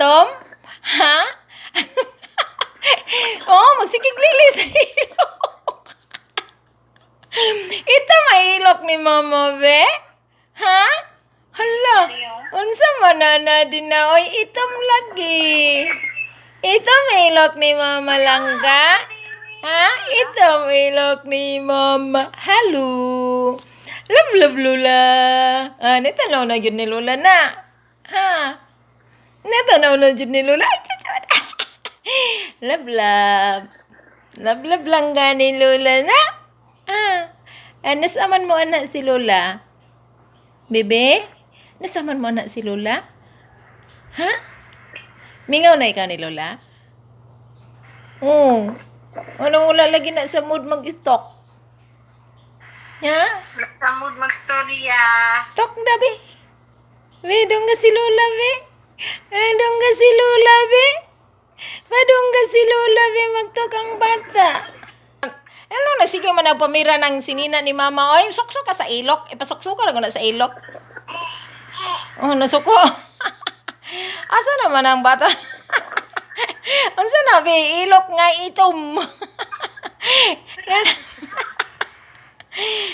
itom? Ha? Oh, magsigig lili sa ilok. Ito may ilok ni Mama, be? Ha? Hala, unsa man na na din na, oy, itom lagi. Ito may ilok ni Mama Langga. Ha? Ito may ilok ni Mama. Hello. Love, love, Lula. Ah, nitanaw na yun ni Lula na. Ha? Natanaw na jud ni Lula. Ay, chuchut. Love, love. Love, love lang gani Lola na. Ah. Ah, nasaman mo anak si Lola? Bebe? Nasaman mo anak si Lola? Ha? Mingaw na ikaw ni Lola? Oo. Anong wala lagi na sa mood mag-talk? Ha? Samod magstorya. Talk na, be. Be, dong ka si Lola, be. Ah, dong ka si Lola, be. Padong ka si Lola, be. Magtalk ang bata. Ano na, sige man nagpamira ng sinina ni Mama. Oy, sukso ka sa ilok. Ipasukso ka lang na sa ilok. Oh, nasuko. Asa naman ang bata? Unsa na, be? Ilok nga itom.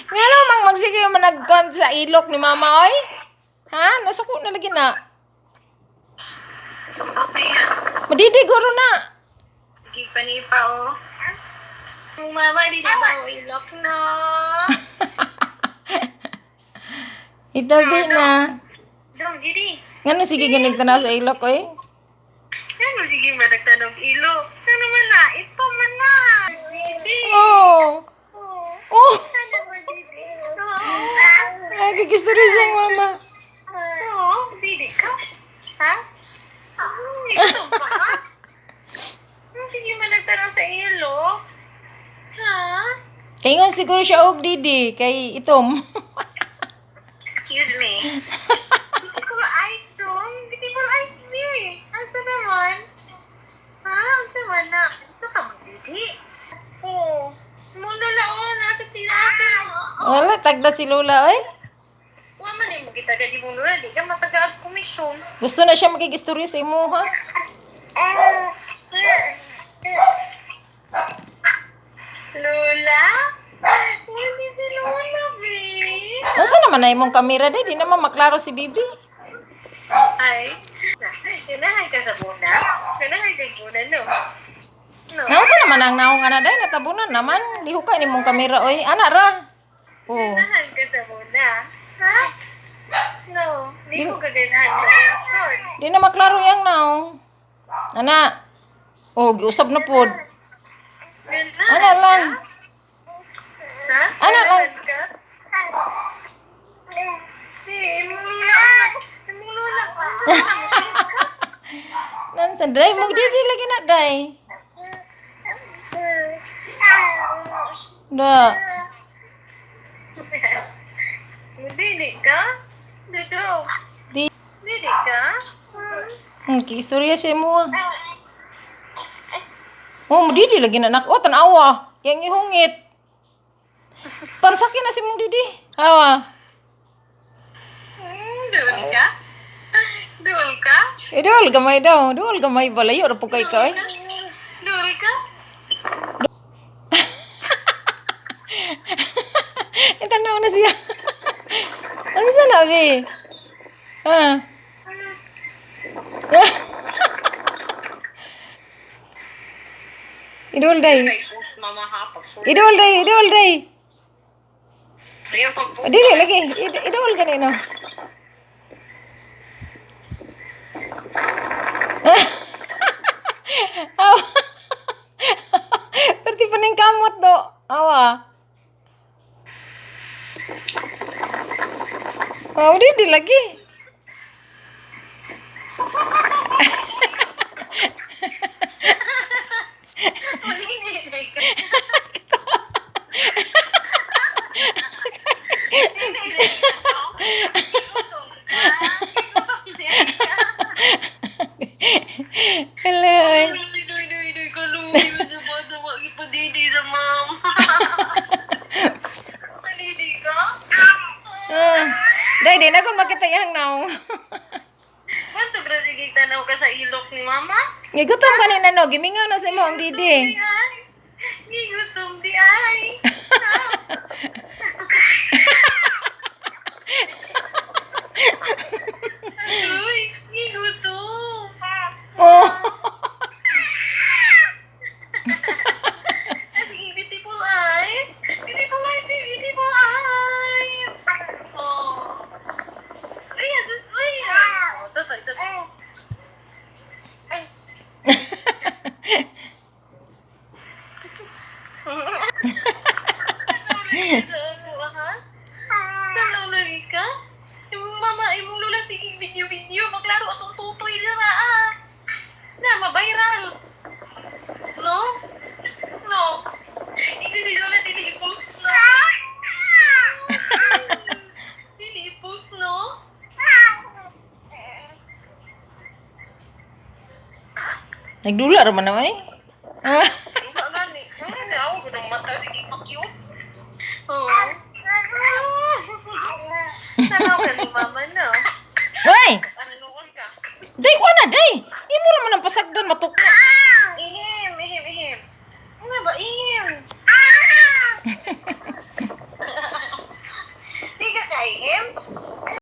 Nga namang magsige man nagkon sa ilok ni Mama, oy. Ha? Nasuko na lagi na. Okay ah. Madidiguro na. Sige, panipa oh. Ang mama, di na ba ilok no? Itabi na. Dong, Jiri. Ngano sige ganig tanaw sa ilok, oy? Ano sige man nagtanong ilok? Ano man na? Ito man na. Hindi. Oh. Oh. Ano man didi? Oo. Ay, kikistory siyang mama. Oo, didi ka? Ha? Ito ba? Ano sige man nagtanong sa ilok? Ha? Kaingon siguro siya og didi kay itom. Excuse me. Beautiful eyes dong. Beautiful eyes me. Ano naman? Ha? Ano man na? Ano ka magdidi? Oo. Mundo la oh, nasa tinasin. Wala tagda si Lola, oy. Wa man mo kita gadi mong lola, di ka matagaag komisyon. Gusto na siya makikistorya sa imo, ha? Lola? Wala si Lola, be. Unsa naman na imong kamera day? Di naman maklaro si Bibi. Ay, ganahan ka sa buna? Ganahan ka sa buna, no? No. Naunsa naman ang naong ana day? Natabunan naman. Lihukay nimong kamera, oy. Ana ra. Oh. Ganahan ka sa buna? Ha? No, di ko kaganahan sa action. Di na maklaro yang naong. Ana. Oh, giusab na pod. Ganahan Ana lang. Ha? Ana lang. Ganahan ka? Di, imong lula. Imong lula. Nansan day mo didi lagi na day. Da. Dili ka? Dito. Di. Dili ka? Kiistorya siya mo ah. Oh, didi lagi na nak. Oh, tanawa. Yang ihungit. Pansakin na si mong didi. Awa. Duol ka? Duol ka? Eh, duol gamay daw. Duol gamay balayo ra po kay ka eh. Duol ka? Eh, tanaw na siya. Ano sa na, be? Ah. Idol day. Mama ha, pag Idol day, idol day. Real pag Dili lagi. Idol kanino. Awa. Perti pa ning kamot do. Awa. Oh, di lagi. Hello. Ah. Day, di na kung makita yang ilok ni mama? Gigutom ka ni no, gimingaw na sa imo ang didi. Di ay. Gigutom di ay. Ha? Aroy, gigutom. Oh. Sige, beautiful eyes. Beautiful eyes, beautiful eyes. Oh. Uy, sus, uy. Oh, tutoy, tutoy. Ay. Sa ano, ha? Tanaw lagi ka? Imong mama, imong lula, sige, video-video. Maglaro atong tutoy dira, ah. Na, ma-viral. No? No. Hindi si Lola, dili i-post, no? Dili i-post, no? Nagdula ra man na ay. Ah. Wala gani. Ano na ako, ganang mata, sige, pa-cute. Oo. Tanaw ka ni mama, no? Hoy! Ano ka? Day ko na day. Imo ra man ang pasagdan matuklo.